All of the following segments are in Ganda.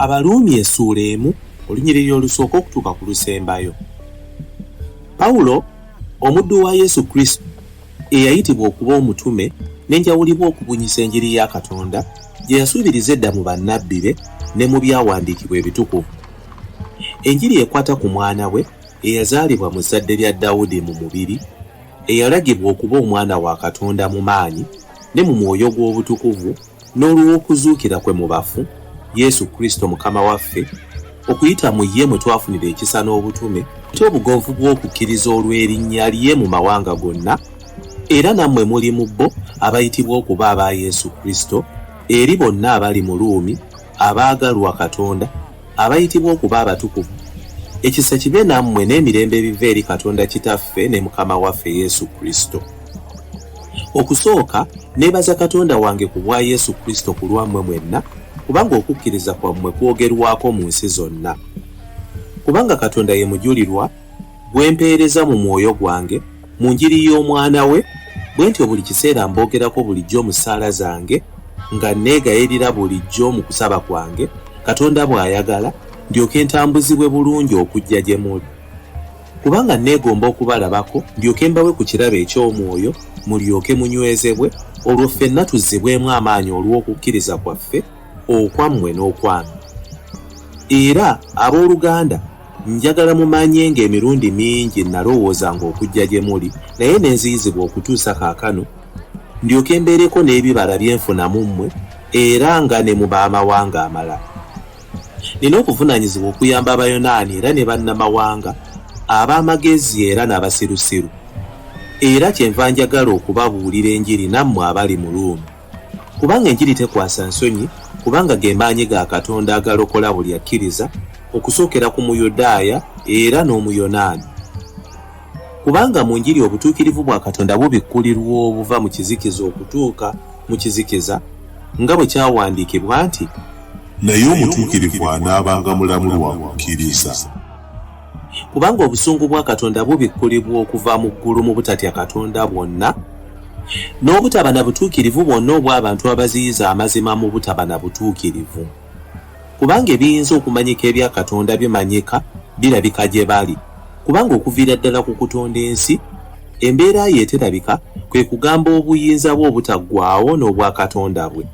Abaruumi essuula emu olunyiriri olusooka okutuuka ku lusembayo. Pawulo, omuddu wa Yesu Kristo, eyayitibwa okuba omutume ne njawulibwa okubunyisa enjiri ya Katonda gye yasuubiriza edda mu bannabbi be ne mu byawandiikibwa ebitukuvu. Enjiri ekwata ku mwana we eyazaalibwa mu zzadde lya Dawudi mu mubiri, eyalagibwa okuba Omwana wa Katonda mu maanyi ne mu mwoyo gw'obutukuvu n'olw'okuzuukira kwe mu bafu, Yesu Kristo Mukama waffe, okuyita mu ye mwe twafunira ekisa n'obutume, obugonvu bw'okukkiriza olw'erinnya lye mu mawanga gonna, era nammwe muli mu bo abayitibwa okuba aba Yesu Kristo, eri bonna abali mu Ruumi, abaagalwa Katonda, abayitibwa okuba abatukuvu, ekisa kibe nammwe n'emirembe ebiva eri Katonda Kitaffe ne Mukama waffe Yesu Kristo. Okusooka, neebaza Katonda wange ku bwa Yesu Kristo ku lwammwe mwenna, kubanga okukkiriza kwammwe kwogerwako mu nsi zonna. Kubanga Katonda ye mujulirwa, gwe mpeereza mu mwoyo gwange, mu njiri y'Omwana we, bwe ntyo buli kiseera mboogerako bulijjo mu ssaala zange, nga nneegayirira bulijjo mu kusaba kwange, Katonda bw'ayagala, ndyoke ntambuzibwe bulungi okujja gye muli. Kubanga nneegomba okubalabako, ndyoke mbawe ku kirabo eky'omwoyo, mulyoke munywezebwe, olwo ffenna tuzzibwemu amaanyi olw'okukkiriza kwaffe, okwammwe n'okwange. Era, ab'oluganda, njagala mumanye ng'emirundi mingi nnalowoozanga okujja gye muli, naye ne nziyizibwa okutuusa kaakano, ndyoke mbeereko n'ebibala bye nfuna mu mmwe era nga ne mu b'amawanga amalala. Nnina obuvunaanyizibwa okuyamba Abayonaani era ne bannamawanga, ab'amagezi era n'abasirusiru. Era kyenva njagala okubabuulira enjiri nammwe abali mu Ruumi. Kubanga enjiri tekwasa nsonyi, kubanga ge maanyi ga Katonda agalokola buli akkiriza, okusookera ku Muyudaaya era n'Omuyonaani. Kubanga mu njiri obutuukirivu bwa Katonda bubikkulirwa obuva mu kizikiza okutuuka mu kizikiza, nga bwe kyawandiikibwa nti. Naye omutuukirivu anaabanga mulamu lwa kukkiriza. Kubanga obusungu bwa Katonda bubikkulibwa okuva mu ggulu mu butatya Katonda bwonna n'obutaba na butuukirivu bwonna obw'abantu abaziyiza amazima mu butaba na butuukirivu. Kubanga ebiyinza okumanyika ebya Katonda bimanyika, birabika gye bali, kubanga okuviira ddala ku kutonda ensi, embeera ye eterabika, kwe kugamba obuyinza bwe obutaggwaawo n'obwakatonda bwe,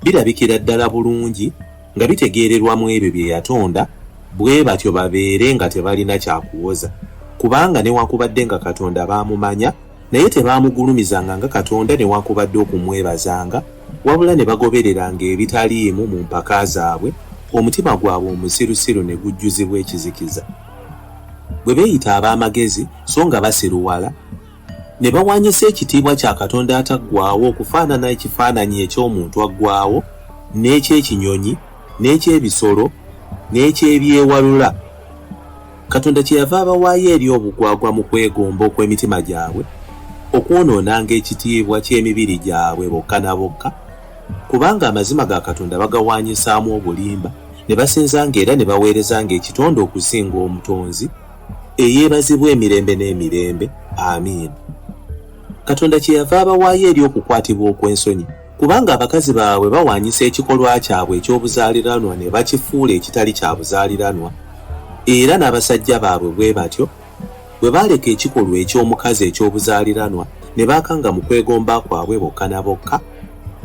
birabikira ddala bulungi nga bitegeererwa mu ebyo bye yatonda, bwe batyo babeere nga tebalina kya kuwoza. Kubanga newaakubadde nga Katonda baamumanya, naye tebaamugulumizanga nga Katonda newaakubadde okumwebazanga, wabula ne bagobereranga ebitaliimu mu mpaka zaabwe, omutima gwabwe omusirusiru ne gujjuzibwa ekizikiza. Bwe beeyita ab'amagezi, so nga basiruwala, ne bawaanyisa ekitiibwa kya Katonda ataggwaawo okufaanana ekifaananyi eky'omuntu aggwaawo, n'eky'ekinyonyi, n'eky'ebisolo, n'eky'ebyewalula. Katonda kyeyava abawaayo eri obugwagwa mu kwegomba okw'emitima gyabwe, okwonoonanga ekitiibwa ky'emibiri gyabwe bokka na bokka, kubanga amazima ga Katonda bagawaanyisaamu obulimba, ne basinzanga era ne baweerezanga ekitonde okusinga Omutonzi, eyeebazibwa emirembe n'emirembe. Amiina. Katonda kyeyava abawaayo eri okukwatibwa okw'ensonyi, kubanga abakazi baabwe bawaanyisa ekikolwa kyabwe eky'obuzaaliranwa ne bakifuula ekitali kya buzaaliranwa, era n'abasajja baabwe bwe batyo, bwe baaleka ekikolwa eky'omukazi eky'obuzaaliranwa ne baakanga mu kwegomba kwabwe bokka na bokka,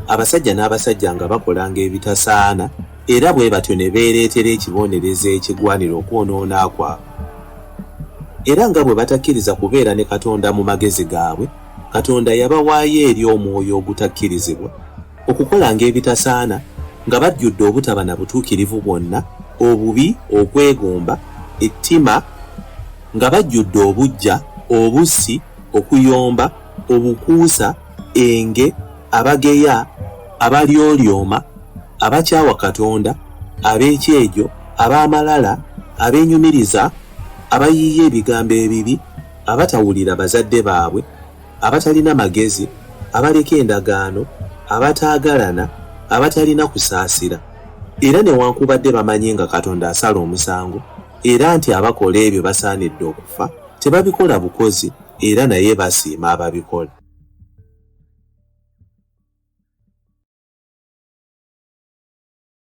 abasajja n'abasajja nga bakolanga ebitasaana, era bwe batyo ne beereetera ekibonerezo ekigwanira okwonoona kwabwe. Era nga bwe batakkiriza kubeera ne Katonda mu magezi gaabwe, Katonda yabawaayo eri omwoyo ogutakkirizibwa, okukolanga ebitasaana, nga bajjudde obutaba na butuukirivu bwonna, obubi, okwegomba, ettima, nga bajjudde obuggya, obussi, okuyomba, obukuusa, enge, abageya, abalyolyoma, abakyawa Katonda, ab'ekyejo, ab'amalala, abeenyumiriza, abayiiya ebigambo ebibi, abatawulira bazadde baabwe, abatalina magezi, abaleka endagaano, abataagalana, abatalina kusaasira. Era newankubadde bamanyi nga Katonda asala omusango, era nti abakola ebyo basaanidde okufa, tebabikola bukozi, era naye basiima ababikola.